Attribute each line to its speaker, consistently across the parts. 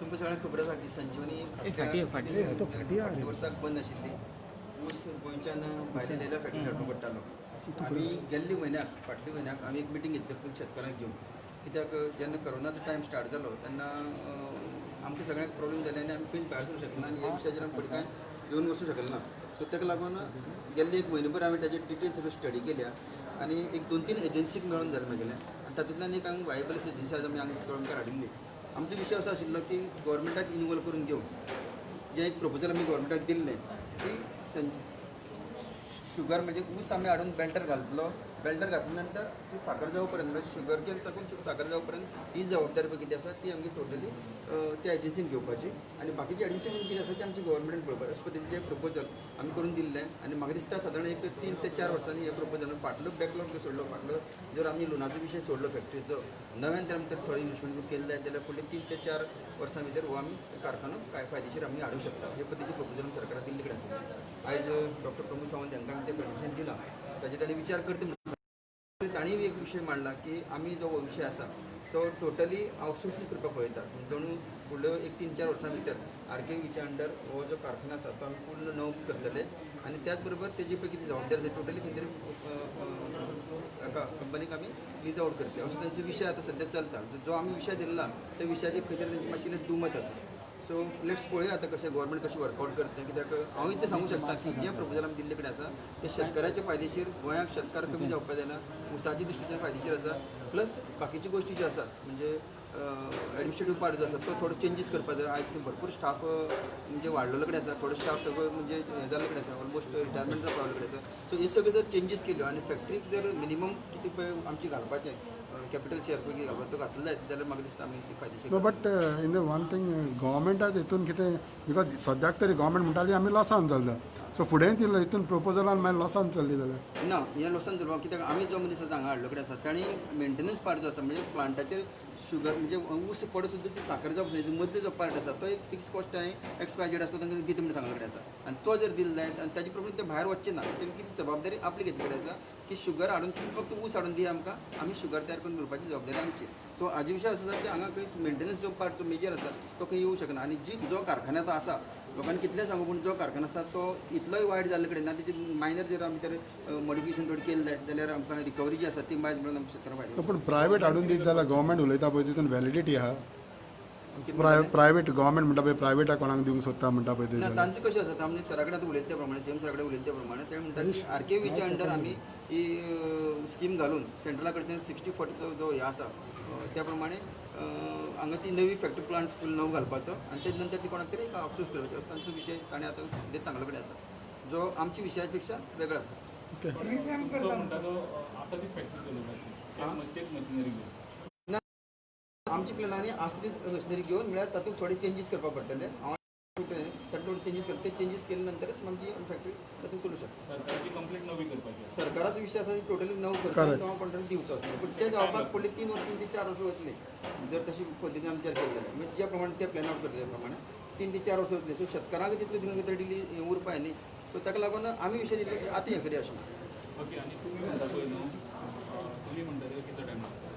Speaker 1: तुमकां सगळ्यांक खबर आसा की संजीवनी फाटल्या वर्साक बंद आशिल्ली. ऊस गोंयच्यान भायर येयलेल्या फॅक्टरी हाडपाक पडटालो. आमी गेल्ले म्हयन्याक, फाटल्या म्हयन्याक आमी एक मिटींग घेतली फूल शेतकारांक घेवन. कित्याक जेन्ना करोनाचो टायम स्टार्ट जालो तेन्ना आमकां सगळ्यांक प्रॉब्लेम जाले आनी आमी खंयच भायर सरूंक शकले ना आनी ह्या विशयाचेर आमी फुडें कांय घेवन वचूंक शकले ना. सो ताका लागून गेल्ले एक म्हयनोभर आमी ताजेर डिटेल सगळी स्टडी केल्या आनी एक 2-3 एजन्सीक मेळून जालें म्हागेलें आनी तातूंतल्यान एक हांगा वायबल एजन्सी आज आमी हांगा मुखार हाडिल्ली. आमचो विशय असो आशिल्लो की गोवोरमेंटाक इनवॉल्व करून घेवन जें एक प्रपोजल आमी गोवोरमेंटाक दिल्लें की शुगर म्हणजे ऊस आमी हाडून बेल्टर घालतलो, बेल्टर घातल्या नंतर ती साखर जावं पर्यंत, म्हणजे शुगर केन साकून साखर जावं पर्यंत ही जबाबदारी पळय कितें आसा ती आमची टोटली त्या एजन्सीन घेवपाची आनी बाकीची एडमिनिस्ट्रेशन कितें आसा तें आमची गोवोरमेंटान पळोवपाचें. अशें पद्दतीचें प्रपोजल आमी करून दिल्लें आनी म्हाका दिसता सादारण एक 3 ते 4 वर्सांनी हें प्रपोजल फाटलो बॅकलॉग जो सोडलो, फाटलो जर आमी लोनाचो विशय सोडलो फॅक्टरीचो, नव्यान तर आमी थोडे इन्वेस्टमेंट केल्ले जाल्यार फुडले 3 ते 4 वर्सां भितर हो आमी कारखानो काय फायदेशीर आमी हाडूंक शकता. हे पद्दतीचें प्रपोजल आमी सरकाराक दिल्ले कडेन आशिल्लें. आयज डॉक्टर प्रमोद सावंत हांकां आमी तें परमिशन दिलां, ताजेर तांणी विचार करता म्हणून तांणी एक विशय मांडला की आमी जो हो विशय आसा तो टोटली आउटसोर्सींग करपाक पळयतात. जणू फुडल्यो एक 3-4 वर्सां भितर आर के व्हीच्या अंडर हो जो कारखानो आसा तो आमी पूर्ण नव करतले आनी त्याच बरोबर तेजी पळय कितें जबाबदारी आसा टोटली खंय तरी हाका कंपनीक आमी लीज आउट करतले असो तेंचो विशय आतां सद्या चलता. जो आमी विशय दिल्ला त्या विशयाचेर खंय तरी तेंची मातशी दुमत आसा. सो let's पळोवया आतां कशें गोवोरमेंट कशें वर्कआउट करता. कित्याक हांव इतलें सांगूंक शकता की जें प्रपोजल आमी दिल्ले कडेन आसा तें शेतकाराचे फायदेशीर, गोंयाक शेतकार कमी जावपाक जायना, ऊसाच्या दृश्टीच्यान फायदेशीर आसा. प्लस बाकीच्यो गोश्टी ज्यो आसात म्हणजे एडमिनिस्ट्रेटीव पार्ट जो आसा तो थोडो चेंजीस करपाक जाय. आयज भरपूर स्टाफ म्हणजे वाडलेलो कडेन आसा, थोडो स्टाफ सगळो म्हणजे हें जाल्ले कडेन आसा, ऑलमोस्ट रिटायरमेंट जावपा पावल्ले कडेन आसा. सो हे सगळे जर चेंजीस केल्यो आनी फॅक्टरीक जर मिनिमम कितें पळय आमची घालपाचें कॅपिटल शेअर पळय कितें घालपाचो तो घातलो जायत जाल्यार म्हाका दिसता आमी ती फायदेशीर.
Speaker 2: No, but in the one thing गव्हर्मेंटाच हितून कितें, because सद्याक तरी गव्हर्मेंट म्हणटाली आमी लॉसान चलता, सो फुडें ती हितून प्रपोजलान मागीर लॉसान चल्ली जाल्यार?
Speaker 1: ना, हें लॉसान चलपाक कित्याक आमी जो मनीस आतां हांगा हाडलो कडेन आसा तांणी मेंटेनन्स पार्ट जो आसा, म्हणजे प्लांटाचेर शुगर म्हणजे ऊस पडत सुद्दां ती साखर जावप जाय, मदलो जो पार्ट आसा तो एक फिक्स कॉस्ट आनी एक्स वाय झेड आसता तांकां दिता म्हणून सांगलो कडेन आसा आनी तो जर दिलो जायत आनी ताजे प्रमाणे ते भायर वचचे ना. तेणी कितें जबाबदारी आपली घेतली कडेन आसा की शुगर हाडून तुमी फक्त ऊस हाडून दिया आमकां, आमी शुगर तयार करून दिवपाची जबाबदारी आमची. सो हाजे विशय असो आसा की हांगा खंय मेंटेनन्स जो पार्ट जो मेजर आसा तो खंय येवंक शकना. आनी जी जो कारखानो आतां आसा, लोकांनी कितलें सांगू पूण जो कारखानो आसा तो इतलोय वायट जाल्ले कडेन ना. तेजे मायनर जर आमी तर मॉडिफिकेशन थोडें केलें जायत जाल्यार आमकां रिकवरी जी आसा ती मायज म्हणून आमकां शेतकारांक फायदो.
Speaker 2: पूण प्रायवेट हाडून दीत जाल्यार गव्हर्मेंट उलयता पळय तितून व्हॅलिडिटी आहा? प्रायवेट गव्हर्मेंट म्हणटा पळय, प्रायवेटाक कोणाक दिवंक सोदता म्हणटा पळय ते
Speaker 1: ना.
Speaker 2: जाल्यार.
Speaker 1: तांचें कशें आसा, आमी सरा कडेन आतां उलयता त्या प्रमाणे, सीएम सरा कडेन उलयता त्या प्रमाणे ते म्हणटा की आर के व्हीच्या अंडर आमी ही स्कीम घालून सेंट्रला कडच्यान 60-40चो जो हे आसा त्या प्रमाणे हांगा ती नवी फॅक्टरी प्लांट फूल नव घालपाचो आनी तेज नंतर ती कोणाक तरी आउटसोर्स करपाची असो तांचो विशय ताणें आतां कितें सांगलो कडेन आसा, जो आमच्या विशया पेक्षा वेगळो आसा.
Speaker 3: तो म्हणटा तो आसा ती फॅक्टरी चलोवपाची तेच मशिनरी घेवन?
Speaker 1: ना, आमच्या प्लॅनांनी आसा ती मशिनरी घेवन, म्हळ्यार तातूंत थोडे चेंजीस करपाक पडटले. हांव तातूंत थोडे चेंजीस करता, ते चेंजीस केले नंतरच आमची फॅक्टरी तातूंत चलूं शकता.
Speaker 3: सरकाराची कंप्लीट नवी करपाची आसा.
Speaker 1: सरकाराचो विशय आसा टोटली नव करता, नवो कॉन्ट्रॅक्ट दिवचो आसलो पूण ते जावपाक फुडले 3 वर्सां, 3 ते 4 वर्सां वतले जर तशी पद्दतीन आमी विचार केले जाल्यार. म्हणजे ज्या प्रमाणे ते प्लॅन आउट करतले त्या प्रमाणे 3 ते 4 वर्सां वतले. सो शेतकारांक तितले तरी डिली उरपा न्ही. सो ताका लागून आमी विशय दिल्लो की आतां हें करया अशें.
Speaker 3: ओके, आनी तुमी म्हणटा पळय न्हू, तुमी म्हणटा ते कितलो टायम लागता?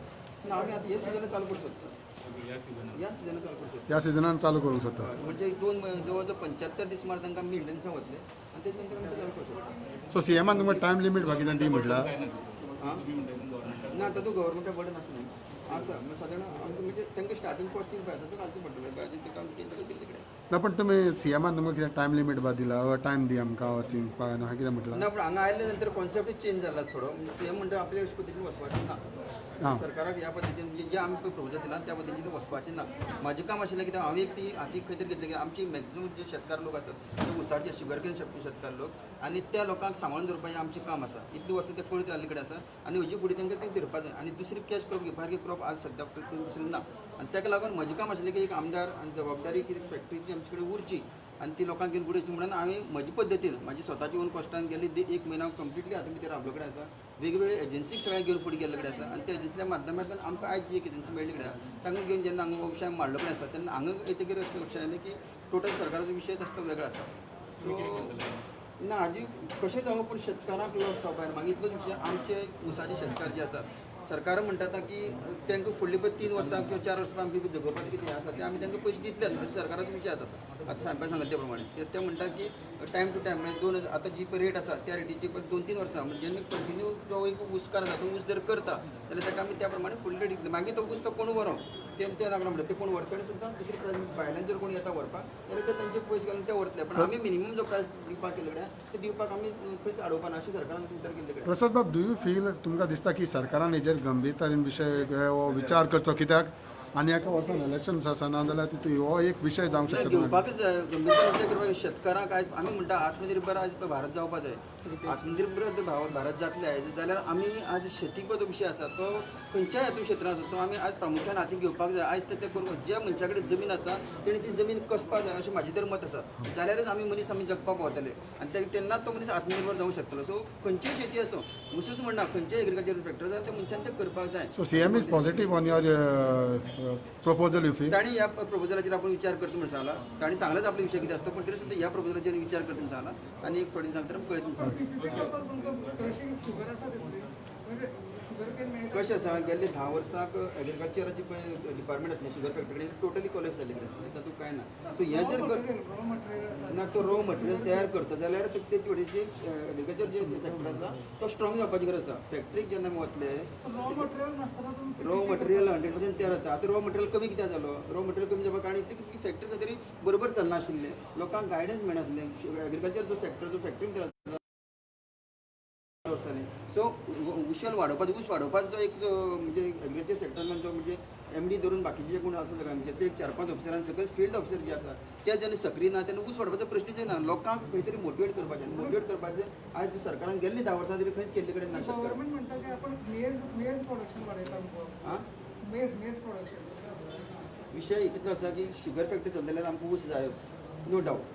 Speaker 1: ना, आमी आतां हे सिजनान चालू करूं शकता.
Speaker 3: ओके, ह्या सिजनान?
Speaker 1: ह्या सिजनान चालू करूं शकता.
Speaker 2: ह्या सिजनान चालू करूंक सोदता?
Speaker 1: म्हणजे दोन जवळ जवळ 75 दीस सुमार तांकां मेंटेनन्साक वतले आनी तेजे नंतर आमी ते चालू करूं शकता.
Speaker 2: सो सीएमान तुमकां टायम लिमीट बाकी दी म्हटला?
Speaker 3: काय ना तितून? तुमी म्हणटा तितून गव्हर्मेंटाक
Speaker 1: ना, तातूंत गव्हर्मेंटा बर्डन आसना, आसा म्हणजे सादारण आमकां म्हणजे तांकां स्टार्टींग कॉस्टींग पळय आसा तो घालचो पडटलो, बाकी ते काम सगळें दिल्ले कडेन आसा.
Speaker 2: ना, पण तुमी सीएमान तुमकां कितें टायम लिमीट बा दिला, टायम दी आमकां चिंतपाक ना कितें म्हटलां?
Speaker 1: ना, पूण हांगा आयले नंतर कॉन्सेप्टूच चेंज जाला थोडो. म्हणजे सीएम म्हणटा आपल्या अशे पद्दतीन वचपाचें ना. सरकाराक ह्या पद्दतीन म्हणजे जे आमी पळय प्रपोजल दिला त्या पद्दतीन वचपाचें ना. म्हाजें काम आशिल्लें कित्याक हांवें एक ती हातीक खंय तरी घेतलें की आमची मॅक्झिमम जे शेतकार लोक आसात ते ऊसाचे, शुगर केन शेतकार लोक आनी त्या लोकांक सांबाळून दवरपाचें आमचें काम आसा. इतलीं वर्सां ते पळयत आयिल्ले कडेन आसा आनी हजे फुडें तांकां तें धरपाक जाय आनी दुसरी कॅश क्रॉप घेवपा क्रॉप आज सद्याक दुसरी ना. आनी ताका लागून म्हजें काम आशिल्लें की एक आमदार आनी जबाबदारी कितें फॅक्टरीची आमचे कडेन उरची आनी ती लोकांक घेवन फुडें वचची म्हणून हांवें म्हजे पद्दतीन म्हाजी स्वताची ओन कॉस्टान गेल्ली एक म्हयनो कंप्लिटली हातूंत भितर राबलो कडेन आसा. वेगवेगळे एजन्सीक सगळ्यांक घेवन फुडें गेल्ले कडेन आसा आनी त्या एजन्सीच्या माध्यमांतल्यान आमकां आयज जी एक एजन्सी मेळ्ळी कडेन आसा तांकां घेवन जेन्ना हांगा हो विशय मांडलो कडेन आसा तेन्ना हांगा येतकीर अशें लक्षात आयलें की टोटल सरकाराचो विशयच आसता तो वेगळो आसा. सो ना, हाजी कशें जावं पूण शेतकारांक लॉस जावपा जायना. मागीर इतलोच विशय, आमचे ऊसाचे शेतकार जे आसात सरकार म्हणटा आतां की तांकां फुडली पळय 3 वर्सां किंवा 4 वर्सां आमची जगोवपाचें कितें आसा तें आमी तांकां पयशे दितले अशें सरकाराचो विशय आसा. आतां सांगपा सांगले ते प्रमाणे कित्याक ते म्हणटात की टायम टू टायम म्हणजे 2000 आतां जी पळय रेट आसा त्या रेटीची पळय 2-3 वर्सां म्हणजे जेन्ना कंटिन्यू जो एक ऊसकार आसा तो ऊस जर करता जाल्यार ताका आमी त्या प्रमाणे फुडली रेट दितले. मागीर तो ऊस तो कोण व्हरों ते ते नाका म्हणटा ते कोण व्हरता आनी सुद्दां दुसरे प्रायस भायल्यान जर कोण येता व्हरपाक जाल्यार ते तांचे पयशे घालून ते व्हरतले, पण आमी मिनिमम जो प्रायस दिवपाक केल्ले कडेन ते दिवपाक आमी खंयच आडोवपा ना अशें सरकारान उतर केल्ले कडेन.
Speaker 2: प्रसाद बाब, do you feel तुमकां दिसता की सरकारान हेजेर गंभीरतायेन विशय हो विचार करचो? कित्याक आनी एका वर्सान इलेक्शन्स आसा ना जाल्यार तितून हो एक विशय जावंक शकता.
Speaker 1: घेवपाकच जाय गंभीरतायेन विचार करपाक. शेतकारांक आयज आमी म्हणटा आत्मनिर्भर आयज भारत जावपा जाय. आत्मनिर्भर जर भारत जातले आयज जाल्यार आमी आज शेती पळय जो विशय आसा तो खंयच्याय हातूंत क्षेत्रांत आसा तो आमी आज प्रामुख्यान हातीक घेवपाक जाय. आयज ते करूंक ज्या मनशा कडेन जमीन आसा तेणी ती जमीन कसपाक जाय अशें म्हाजें तर मत आसा. जाल्यारच आमी मनीस आमी जगपाक पावतले आनी तेन्नाच तो मनीस आत्मनिर्भर जावंक शकतलो. सो खंयचीय शेती आसूं उसूच म्हणना खंयचेय एग्रीकल्चर सेक्टर जाल्यार त्या मनशान तें करपाक जाय.
Speaker 2: So CM is positive on your proposal you feel?
Speaker 1: तांणी ह्या प्रपोजलाचेर आपण विचार करता म्हणून सांगला. तांणी सांगलाच आपले विशय कितें आसता, पण तरी सुद्दां ह्या प्रपोजलाचेर विचार करता म्हणून सांगला आनी एक थोडे दिसां भितर कळयता म्हणून सांगला. कशें आसा गेल्ले 10 वर्सांक एग्रीकल्चराची पळय डिपार्टमेंट आसलें शुगर फॅक्टरी कडेन टोटली कोलॅप्स जाल्ले कडेन तातूंत कांय ना. सो हें जर ना तो रो मटेरियल तयार करता जाल्यार ते थोडेशे एग्रीकल्चर जे सेक्टर आसा तो स्ट्रॉंग जावपाची गरज आसा. फॅक्टरीक जेन्ना आमी वतले रॉ मटेरियल 100% तयार जाता. आतां रॉ मटेरियल कमी कित्याक जालो? रॉ मटेरियल कमी जावपाक कारण इतलें की फॅक्टरी खंय तरी बरोबर चलनाशिल्लें, लोकांक गायडन्स मेळनासलें. एग्रीकल्चर जो सेक्टर जो फॅक्टरी भितर आसा वर्सांनी सो उशेल वाडोवपाचो ऊस वाडोवपाचो एक म्हणजे एग्रीकल्चर सेक्टरान जो म्हणजे एमडी धरून बाकीचे जे कोण आसा सगळे आमचे ते 4-5 ऑफिसरान सगळे फिल्ड ऑफिसर जे आसा ते जेन्ना सक्रीय ना तेन्ना ऊस वाडोवपाचो प्रश्नच येना. लोकांक खंय तरी मोटिवेट करपाचें, मोटिवेट करपाचें आयज सरकारान गेल्ली 10 वर्सां तरी खंयच केल्ले कडेन ना.
Speaker 4: गव्हर्मेंट म्हणटा की आपण मेज प्रोडक्शन वाडयता. मेज प्रोडक्शन
Speaker 1: विशय इतलो आसा की शुगर फॅक्टरी चलतले जाल्यार आमकां ऊस जायोच, नो डावट.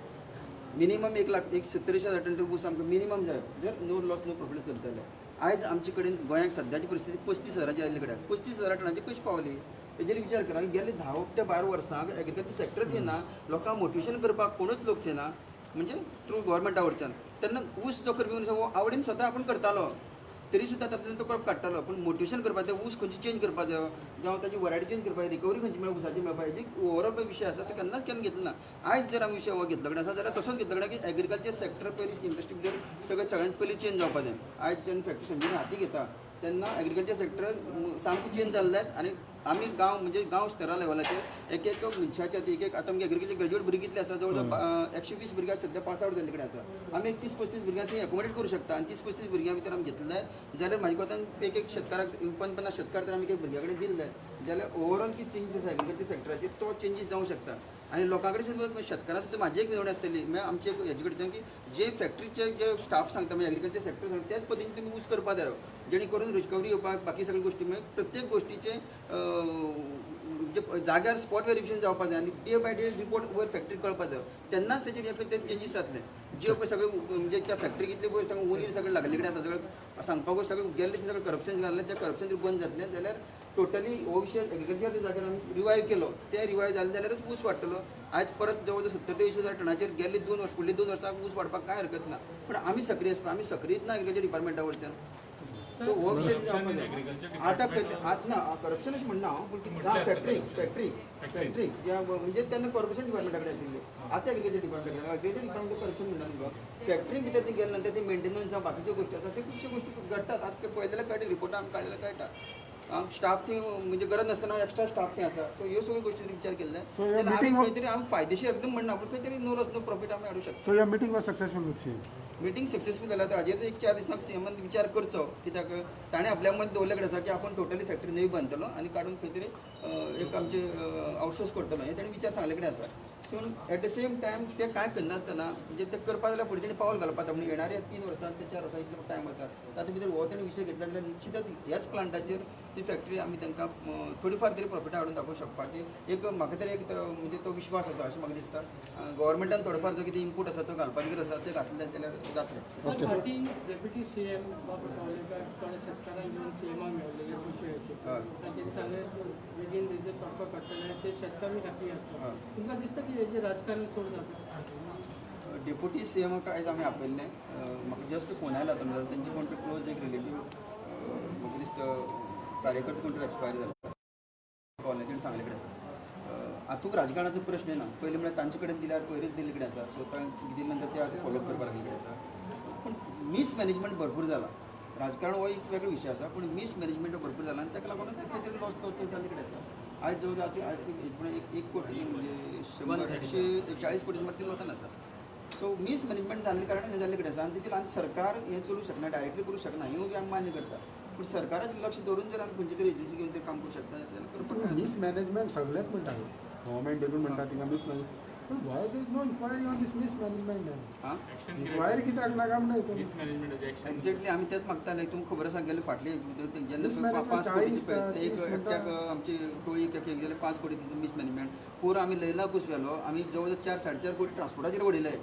Speaker 1: मिनिमम 1,70,000 टन ऊस आमकां मिनिमम जायो जर नो लॉस नो प्रॉफिट चलतले जाल्यार. आयज आमचे कडेन गोंयांक सद्याची परिस्थिती 35,000 आयिल्ले कडेन 35,000 टनाची कशी पावली हेजेर विचार करा. गेले 10 ते 12 वर्सां एग्रीकल्चर सेक्टर येना, लोकांक मोटिवेशन करपाक कोणूच लोक येना म्हणजे थ्रू गव्हर्मेंटा वटच्यान. तेन्ना ऊस जो करपी मनीस हो आवडीन स्वता आपूण करतालो तरी सुद्दां तातूंतल्यान तो क्रॉप काडटालो, पूण मोटिवेशन करपाक जाय. ऊस खंयची चेंज करपाक जाय, जावं ताची वरायटी चेंज करपाक जाय, रिकवरी खंयची मेळपाक ऊसाची मेळपाक जाय, हेजी ओवरऑल विशय आसा तो केन्नाच केन्ना घेतलो ना. आयज जर आमी विशय हो घेतलो कडेन आसा जाल्यार तसोच घेतलो कडेन की एग्रीकल्चर सेक्टर पयलीं इंडस्ट्री भितर सगळें सगळ्यांत पयलीं चेंज जावपाक जाय. आयज जेन्ना फॅक्टरी संजीन हाती घेता तेन्ना एग्रीकल्चर सेक्टर सामकें चेंज जाल्लें आनी आमी गांव म्हणजे गांव स्तरा लेवलाचेर एक एक मनशाच्या एक एक आतां आमगे एग्रीकल्चर ग्रेज्युएट भुरगीं कितले आसा, जवळ जवळ 120 भुरगीं सद्या पास आवट जाल्ले कडेन आसा. आमी एक 30-35 भुरग्यांक थंय एकोमोडेट करूं शकता आनी 30-35 भुरग्यां भितर आमी घेतले जाल्यार म्हाजे कोतान एक एक शेतकाराक 50 शेतकार तर आमी एक भुरग्या कडेन दिल्ले जाल्यार ओवरऑल कितें चेंजीस आसा एग्रीकल्चर सेक्टराचेर तो चेंजीस जावंक शकता. आनी लोकां कडेन सुद्दां शेतकारां सुद्दां म्हाजी एक विनवणी आसतली म्हळ्यार आमचे हेजे कडच्यान की जे फॅक्टरीचे जे स्टाफ सांगता म्हणजे एग्रीकल्चर सेक्टर सांगता त्याच पद्दतीन तुमी यूज करपाक जायो जेणे करून रिकवरी येवपाक बाकी सगळ्यो गोश्टी म्हणजे प्रत्येक गोश्टीचे म्हणजे जाग्यार स्पॉट वेरिफिकेशन जावपाक जाय आनी डे बाय डे रिपोर्ट वयर फॅक्टरी कळपाक जायो तेन्नाच तेजेर ते चेंजीस जातले. जे पळय सगळे म्हणजे त्या फॅक्टरी कितले पळय सगळे उनीर सगळे लागले कडेन आसा सगळें सांगपाक गोश्ट सगळें गेल्ले ते सगळें करप्शन घाल्लें तें करप्शन जर बंद जातलें जाल्यार टोटली हो विशय एग्रीकल्चर जाग्यार आमी रिवायव केलो ते रिवायव जालें जाल्यारच ऊस वाडटलो. आयज परत जवळ जवळ 70 ते 80,000 टनाचेर गेल्ले 2 वर्स फुडले 2 वर्सां ऊस वाडपाक कांय हरकत ना, पण आमी सक्रीय आसपा आमी सक्रीयच ना एग्रीकल्चर डिपार्टमेंटा वयल्यान. सो हो विशय आतां आतां ना करप्शन अशें म्हणना हांव, पूण फॅक्टरी फॅक्टरी फॅक्टरी म्हणजे तेन्ना कॉर्पोरेशन डिपार्टमेंटा कडेन आशिल्ली, आतां एग्रीकल्चर डिपार्टमेंटा कडेन. एग्रीकल्चर डिपार्टमेंट करप्शन म्हणना तुमकां. फॅक्टरी भितर ती गेले नंतर ती मेंटेनन्स जावं बाकीच्यो गोश्टी आसा त्यो खुबश्यो गोश्टी घडटात. आतां पळयलें जाल्यार कळटा, रिपोर्टां आमकां काडलें जाल्यार कळटा स्टाफ थंय म्हणजे गरज नासतना एक्स्ट्रा स्टाफ थंय आसा. सो ह्यो सगळ्यो गोश्टी विचार केल्ले जाल्यार आमी खंय तरी आमी फायदेशीर एकदम म्हणना पूण खंय तरी नो लॉस नो प्रॉफीट आमी हाडूं शकता.
Speaker 2: So your meeting was successful with CM?
Speaker 1: Meeting successful जाल्या आतां हाजेर एक 4 दिसांक सीएमान विचार करचो कित्याक ताणें आपल्या मत दवरले कडेन आसा की आपूण टोटली फॅक्टरी नवी बांदतलो आनी काडून खंय तरी एक आमचे आउटसोर्स करतलो हें ताणें विचार सांगले कडेन आसा. So at the same time ते कांय करनासतना म्हणजे ते करपा जाल्यार फुडें तेणी पावल घालपाक जाता. म्हणजे येणाऱ्या 3 वर्सां ते 4 वर्सां इतलो टायम वता तातूंत भितर हो तेणी विशय घेतला जाल्यार निश्चितच ह्याच प्लांटाचेर ती फॅक्टरी आमी तांकां थोडी फार तरी प्रॉफिट हाडून दाखोवंक शकपाची एक म्हाका तरी एक म्हणजे तो विश्वास आसा अशें म्हाका दिसता. गव्हर्मेंटान थोडो फार जो कितें इनपूट आसा तो घालपाची गरज आसा, ते घातले जाल्यार जातलें.
Speaker 5: फाटीं डेप्युटी सीएम बाब पावलेकार थोड्या शेतकारांक घेवन सीएमाक मेळ्ळेले विशयाचेर आनी तेणी सांगलें बेगीन तेजेर तोडको काडटले, ते शेतकारूय हॅपी आसा. तुमकां दिसता की हेजें राजकारण चड जाता?
Speaker 1: डेप्युटी सीएमाक आयज आमी आपयल्लें, म्हाका जस्ट फोन आयला आतां तेंचे कोण क्लोज एक रिलेटीव म्हाका दिसता कार्यकर्ते कोण तरी एक्सपायर जाला कॉलनीत सांगले कडेन आसा. हातूंत राजकारणाचो प्रश्न येना. पयलीं म्हळ्यार तांचे कडेन दिल्यार पयरूच दिल्ले कडेन आसा, सो तांकां दिले नंतर ते आतां फॉलो करपाक लागले कडेन आसा. पूण मिसमॅनेजमेंट भरपूर जाला. राजकारण हो एक वेगळो विशय आसा, पूण मिसमॅनेजमेंट भरपूर जाला आनी ताका लागूनच खंय तरी लॉस लॉस जाल्ले कडेन आसा. आयज जवळ जवळ आतां आयज एक कोटी म्हणजे 140 कोटी सुमार ती लॉसान आसा. सो मिसमॅनेजमेंट जाल्ले कारणान हें जाल्ले कडेन आसा आनी तेजेर आनी सरकार हें चलोवंक शकना, डायरेक्टली करूंक शकना, हेंवूय बी आमी मान्य करता. पूण सरकाराचें लक्ष दवरून जर आमी खंयची तरी एजन्सी घेवन ते काम करूं शकता जाल्यार करपाक
Speaker 2: पूण मिसमॅनेजमेंट सगळेच म्हणटा, गव्हर्मेंट देखून म्हणटा तिंगा मिसमॅनेज, पूण why there is no inquiry on this mismanagement?
Speaker 1: आं,
Speaker 2: इन्क्वायरी कित्याक ना काय म्हणटा हितून?
Speaker 3: मिसमॅनेजमेंटाचे एक्शन
Speaker 1: एक्झॅक्टली आमी तेच मागताले. तुमकां खबर आसा गेले फाटले जेन्ना
Speaker 2: Mismanagement
Speaker 1: 5 कोटी
Speaker 2: 40
Speaker 1: पळय ते एक
Speaker 2: 30
Speaker 1: एकट्याक आमची टोळी एक गेले 5 कोटी मिसमॅनेजमेंट. पोर आमी लैला कूस व्हेलो, आमी जवळ जवळ 4-4.5 कोटी ट्रान्सपोर्टाचेर उडयले,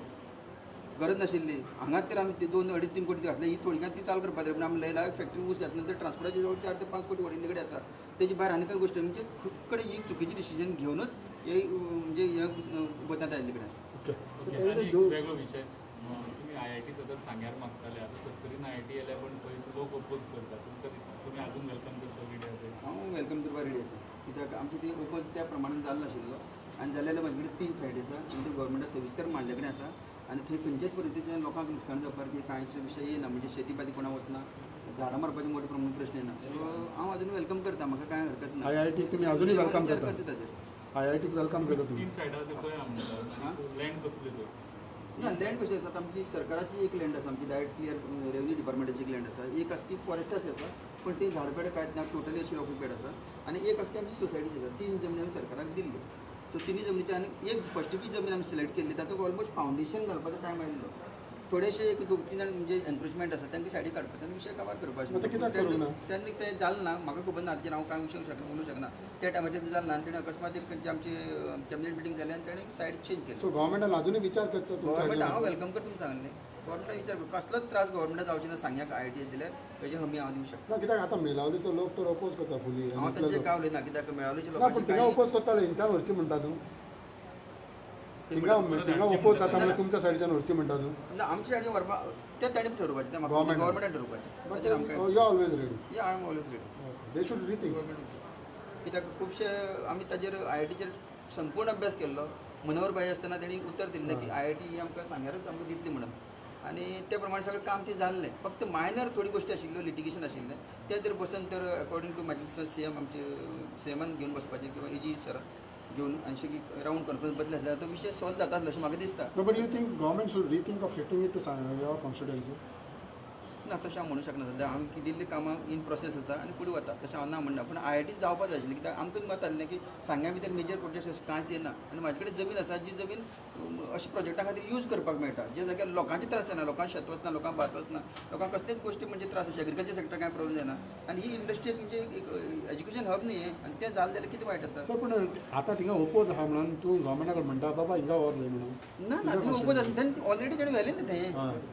Speaker 1: गरज नाशिल्ली. हांगाच तर आमी ती 2-2.5-3 कोटी घातले, ही थोडी काय ती चालू करपाक जाय. पूण आमी लैला फॅक्टरी ऊस घातले नंतर ट्रान्सपोर्टाचे जवळ 4 ते 5 कोटी वडिल्ले कडेन आसा. तेजे भायर आनी कांय गोश्टी म्हणजे खूब कडेन ही चुकीची डिसिजन घेवनच हे म्हणजे हे वतात आयिल्ले कडेन आसा.
Speaker 2: ओके,
Speaker 3: ओके, आनी एक वेगळो विशय, तुमी आय I T सतत सांग्यार मागताले, आतां सत्तरीन आय I T येयल्या, पण थंय लोक ओपोज करता. तुमकां दिसता तुमी आजून welcome करता रेडी आसा?
Speaker 1: हांव welcome करपाक रेडी आसा, कित्याक आमचे ते ओपोज त्या प्रमाणान जाल्लो नाशिल्लो आनी जालें जाल्यार म्हाजे कडेन 3 सायड आसा आनी ते गव्हर्मेंटाक सविस्तर मांडले कडेन आसा आनी थंय खंयच्याच परिस्थितीन लोकांक नुकसाण जावपाक की कांयच विशय येना, म्हणजे शेती पाती कोणाक वचना, झाडां मारपाचे मोठे प्रमाणात प्रश्न येना. सो हांव अजून welcome करता, म्हाका कांय हरकत ना.
Speaker 2: IIT तुमी अजूनय welcome
Speaker 1: विचार
Speaker 2: करता?
Speaker 1: करचो ताजेर.
Speaker 2: आय I T welcome करता तुमी?
Speaker 3: 3 सायडां ते खंय आहा म्हणटा, लँड कसले ते?
Speaker 1: ना, लँड कशी आसा, आमची सरकाराची एक लँड आसा, आमची डायरेक्ट क्लियर रेवन्यू डिपार्टमेंटाची एक लँड आसा, एक आसा ती फॉरेस्टाची आसा, पूण ती झाड पेड कांयच ना, टोटली अशी ऑक्युपायड आसा, आनी एक आसा ती आमची सोसायटीची आसा. 3 जमनी आमी सरकाराक दिल्ली. सो तिनूय जमनीची आनी एक फर्स्ट बी जमीन आमी सिलेक्ट केल्ली, तातूंत ऑलमोस्ट फावंडेशन घालपाचो टायम आयिल्लो. थोडेशे एक 2-3 जाण म्हणजे एनक्रोचमेंट आसा तांकां सायडीक काडपाचो आनी विशय काबार करपाचो.
Speaker 2: आतां कित्याक करूंक ना?
Speaker 1: तेन्ना तें जालें ना, म्हाका खबर ना ताजेर हांव कांय उलोवंक शकना, उलोवंक शकना. त्या टायमाचेर तें जालें ना आनी तेणें अकस्मात एक खंयची आमची कॅबिनेट मिटींग जाली आनी तेणें सायड चेंज केली.
Speaker 2: सो गव्हर्मेंटान अजूनय विचार करचो
Speaker 1: गव्हर्मेंट हांव
Speaker 2: तुमच्या?
Speaker 1: Welcome करता तुमकां सांगलें, गव्हर्मेंटाक विचार कर, कसलोच त्रास गव्हर्मेंटाक जावचें ना सांग्याक आय I T दिल्यार हेजी हमी हांव दिवंक शकता.
Speaker 2: ना, कित्याक आतां मेलावलीचो लोक तर ओपोज करता फुली.
Speaker 1: हांव तांचेर काय उलयना, कित्याक मेळावलीच्या
Speaker 2: ना, पूण
Speaker 1: लोकांची
Speaker 2: थिंगा
Speaker 1: कांय
Speaker 2: ओपोज करताले, हिंच्यान व्हरची म्हणटा तूं, थिंगा थिंगा ओपोज जाता म्हणल्यार तुमच्या सायडीच्यान व्हरची म्हणटा तूं.
Speaker 1: ना, आमच्या सायडीन व्हरपा तें तांणी ठरोवपाचें, तें म्हाका
Speaker 2: Government.
Speaker 1: गव्हर्मेंटान ठरोवपाचें.
Speaker 2: बट
Speaker 1: ताजेर आमकां
Speaker 2: you are always ready?
Speaker 1: Yeah, I am always ready.
Speaker 2: They should rethink.
Speaker 1: कित्याक खुबशे आमी ताजेर आय आय टीचेर संपूर्ण अभ्यास केल्लो. मनोहर भाई आसतना तेणी उतर दिल्लें की आय I T ही आमकां सांग्यारच आमकां दितली म्हणून, आनी ते प्रमाणे सगळें काम तें जाल्लें. फक्त मायनर थोडी गोश्टी आशिल्ल्यो, लिटिगेशन आशिल्लें, तें जर बसून तर अकॉर्डिंग टू म्हाजे दिसता सी एम आमचे सी एमान घेवन बसपाचें किंवा एजी सर घेवन आनी रावंड कॉन्फरन्स बसले आसल्यार तो विशय सॉल्व जाता आसलो अशें म्हाका दिसता.
Speaker 2: No, but you think government should rethink of shifting it to your constituency?
Speaker 1: ना, तशें हांव म्हणूंक शकना. सद्या हांवें दिल्लीं कामां इन प्रोसेस आसा आनी फुडें वता, तशें हांव ना म्हणना. पूण आय I T जावपा जाय आशिल्ली, कित्याक आमकां मत आसलें की सांग्या भितर मेजर प्रोजेक्ट अशें कांयच येना आनी म्हाजे कडेन जमीन आसा जी जमीन अशे प्रोजेक्टा खातीर यूज करपाक मेळटा, ज्या जाग्यार लोकांचे त्रास जायना, लोकांक शेत वचना, लोकांक भात वचना, लोकांक कसलेच गोश्टी म्हणजे त्रास अशे एग्रीकल्चर सेक्टर कांय प्रॉब्लेम जायना आनी ही इंडस्ट्री म्हणजे एक एज्युकेशन हब न्ही हें, आनी तें जालें जाल्यार कितें वायट आसा?
Speaker 2: सर, पूण आतां थिंगा ओपोज आहा म्हणून तूं गव्हर्मेंटा कडेन म्हणटा बाबा हिंगा व्हर न्हय म्हणून?
Speaker 1: ना ना, ती ओपोज आसा, तांणी ऑलरेडी ताणें व्हेलें न्ही थंय,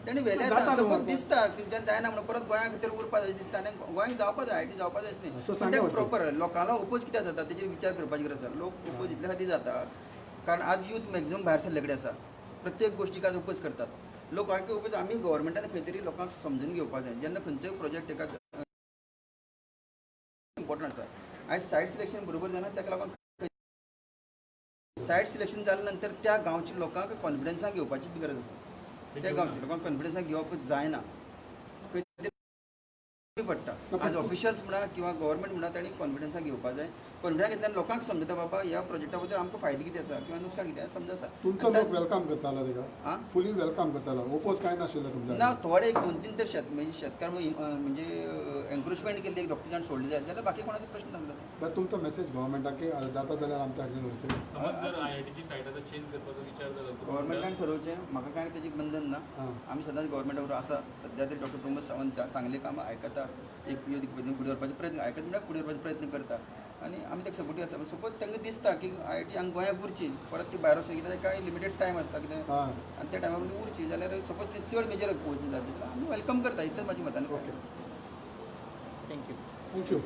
Speaker 1: ताणें व्हेलें.
Speaker 2: जाता
Speaker 1: आतां
Speaker 2: न्हू
Speaker 1: सपोज
Speaker 2: आता.
Speaker 1: दिसता तुमच्यान जायना म्हणून परत गोंया खातीर उरपा जाय अशें दिसता आनी गोंयांक जावपा जाय, आय I T जावपा जाय अशें
Speaker 2: सो
Speaker 1: न्ही.
Speaker 2: सांगा
Speaker 1: पूण प्रॉपर लोकांलो ओपोज कित्याक जाता तेजेर विचार करपाची गरज आसा. लोक ओपोज इतले खातीर जाता कारण आज यूथ मॅक्झिमम भायर सरले कडेन आसा, प्रत्येक गोश्टीक आज ओपोज करतात लोकांक ओपोज. आमी गव्हर्मेंटान खंय तरी लोकांक समजून घेवपाक जाय जेन्ना खंयचोय प्रोजेक्ट एका इम्पॉर्टंट आसा. आयज सायट सिलेक्शन बरोबर जायना, ताका लागून सायट सिलेक्शन जाल्या नंतर त्या गांवच्या लोकांक कॉन्फिडन्सान घेवपाची बी गरज आसा. त्या गांवच्या लोकांक कॉन्फिडन्सान घेवप जायना, खंय तरी पडटा. आज ऑफिशियल्स म्हणा किंवा गव्हर्मेंट म्हणा, तांणी कॉन्फिडन्सान घेवपाक जाय. कॉन्फिडन्स घेतल्यार लोकांक समजता बाबा ह्या प्रोजेक्टा बद्दल आमकां फायदे कितें आसा किंवा नुकसान कितें आसा समजता.
Speaker 2: तुमचो लोक welcome करतालो तिका?
Speaker 1: आं?
Speaker 2: फुली welcome करतालो, ओपोज कांय नाशिल्लें तुमच्या?
Speaker 1: ना, थोडे एक 2-3 तर शेत म्हणजे शेतकार म्हणजे एन्क्रोचमेंट केल्ली एक 2-3 जाण सोडले जाय जाल्यार बाकी कोणाचो प्रश्न नासलो.
Speaker 2: बट तुमचो मेसेज गव्हर्मेंटाक की जाता जाल्यार आमच्या हाजेर व्हरचें?
Speaker 3: समज जर आय I टीची सायट आतां चेंज करपाचो विचार जालो तर
Speaker 1: गव्हर्मेंटान ठरोवचें, म्हाका कांय तेजें बंधन ना. आमी सदांच गव्हर्मेंटा बरोबर आसा. सद्या तरी डॉक्टर प्रमोद सावंत सांगले कामां आयकता, एक योग्य पद्दतीन फुडें व्हरपाचो प्रयत्न आयकता म्हणल्यार फुडें व्हरपाचो प्रयत्न करता आनी आमी ताका सपोर्टीव आसा. सपोज तांकां दिसता की आय I T हांगा गोंयांत उरची, परत ती भायर वचून कित्याक कांय लिमिटेड टायम आसता कितें आनी त्या टायमार उरची जाल्यार सपोज ती चड मेजर वचून जातली जाल्यार आमी welcome करता, इतलेंच म्हाजें मतान.
Speaker 2: Okay,
Speaker 5: thank you.
Speaker 2: Thank you.